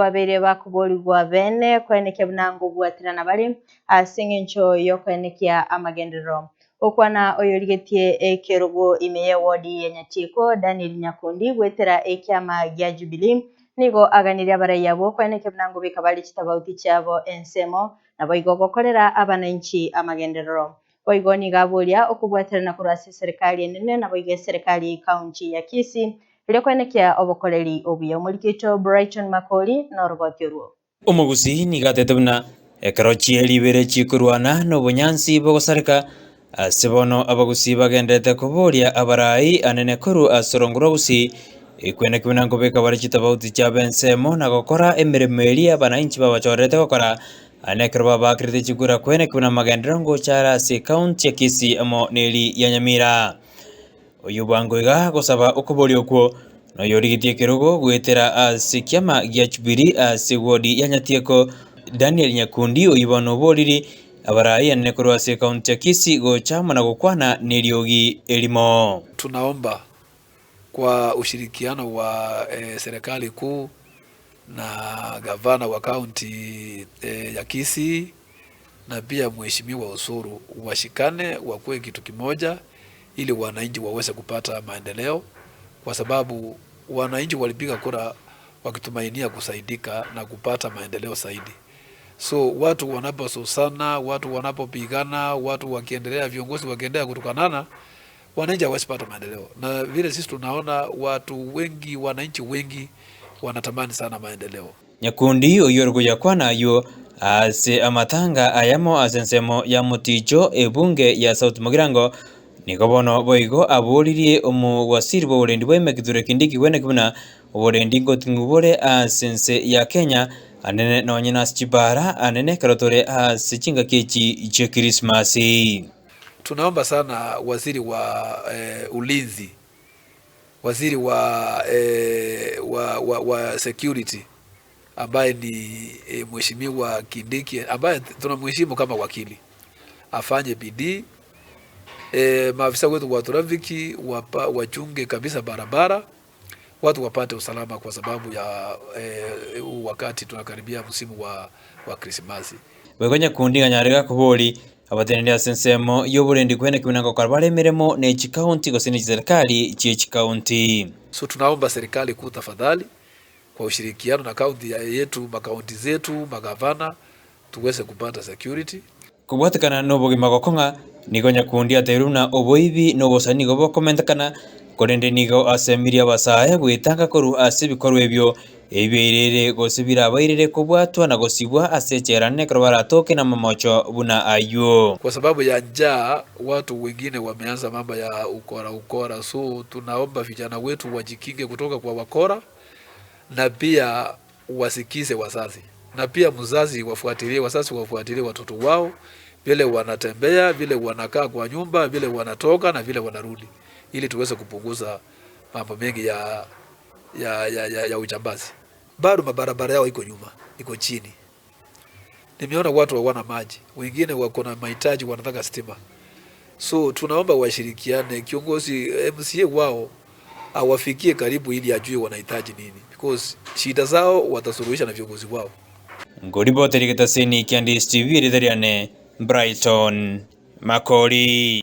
Babeire bakoborigwa bene koenekia buna ngobwaterana bare ase engencho y'okoenekia amagenderero. Okwana oyorigetie ekerogo ime y'ewodi ya Nyatieko, Daniel Nyakundi goetera ekiama gia Jubilee, nigo aganirie abarai abwo koenekia buna ngobeka bare chitabauti chiabo ensemo, naboigo gokorera abananchi amagenderero. Boigo nigo aboria okobwaterana korwa ase eserekari enene naboigo eserekari y'ecounty ya Kisii erio koenekia obokoreri obuya. Omoriki oito Brighton Makori noroboti orwo. Omogusii nigo atete buna ekero chieri ibere chikorwana nobonyansi bogosareka, ase bono abagusii bagenderete koboria abarai anene korwa ase orongo rwa Gusii, ekweneki buna nkobeka bare chitabauti chiabo ensemo na gokora emeremo eria abanainchi babachorerete gokora, Aya nekero babaakerete chikura kwene buna amagenderero ngocha are ase ekaunti ya Kisii amo neri ya Nyamira. Oyio bwango iga gosaba okoboria okwo noyorigetie ekerogo goetera ase ekiama gia Jubilee ase ward ya Nyatieko Daniel Nyakundi oyio bono oboriri abarai anene korwa ase ekaunti ya Kisii gocha amo na gokwana neriogi erimo. Tunaomba kwa ushirikiano wa serikali kuu na gavana wa kaunti ya Kisii na pia mheshimiwa Osoro washikane wakuwe kitu kimoja ili wananchi waweze kupata maendeleo kwa sababu wananchi walipiga kura wakitumainia kusaidika na kupata maendeleo zaidi. So watu wanapososana, watu wanapopigana, watu wakiendelea, viongozi wakiendelea kutukanana, wananchi hawawezi pata maendeleo. Na vile sisi tunaona watu wengi, wananchi wengi wanatamani sana maendeleo. Nyakundi oyio ore koyakwana ayio ase amatanga ayamo ase ensemo ya Moticho ebunge ya South Mugirango, nigo bono boigo aboririe omowasiri bw'oborendi bwa Kithure Kindiki kweneki buna oborendi ngoting'u bore ase ense ya Kenya anene nonye nase chibara anene ekero tore ase chingaki echi chia Krismasi. Tunaomba sana waziri wa eh, ulinzi, waziri wa, eh, wa, wa, wa security ambaye ni eh, mheshimiwa Kindiki ambaye tunamheshimu kama wakili afanye bidii eh, maafisa wetu wa trafiki wapa, wachunge kabisa barabara watu wapate usalama kwa sababu ya eh, wakati tunakaribia msimu wa, wa Krismasi. Boigo Nyakundi ng'anyare gakobori abateneneri ase ensemo y'oborendi kwene buna ngokora bare emeremo ne chikaunti gose ne chiserikali chie chikaunti. So tunaomba serikali kuu tafadhali, kwa ushirikiano na kaunti yetu, makaunti zetu, magavana tuweze kupata security. Kobwatekana nobogima gokong'a, nigo Nyakundi atebirie buna oboibi na obosani nigo bokomentekana, korende nigo asemirie abasae goetanga korwa ase ebikorwa ebio ebiairere gose birabairere kobwatwa na gosibwa ase echela ekero baratoke namamocho buna ayio. Kwa sababu ya njaa, watu wengine wameanza mambo ya ukora ukora, so tunaomba vijana wetu wajikinge kutoka kwa wakora na pia wasikize wazazi, na pia mzazi wafuatilie, wazazi wafuatilie watoto wao vile wanatembea, vile wanakaa kwa nyumba, vile wanatoka na vile wanarudi, ili tuweze kupunguza mambo mengi ya, ya, ya, ya, ya ujambazi. Bado mabarabara yao iko nyuma, iko chini. Nimeona watu hawana maji, wengine wako na mahitaji, wanataka stima. So tunaomba washirikiane, kiongozi MCA wao awafikie karibu ili ajue wanahitaji nini, because shida zao watasuluhisha na viongozi wao. Ngoriboteri getaseni kia Ndisi TV ritha riane Brighton Makori.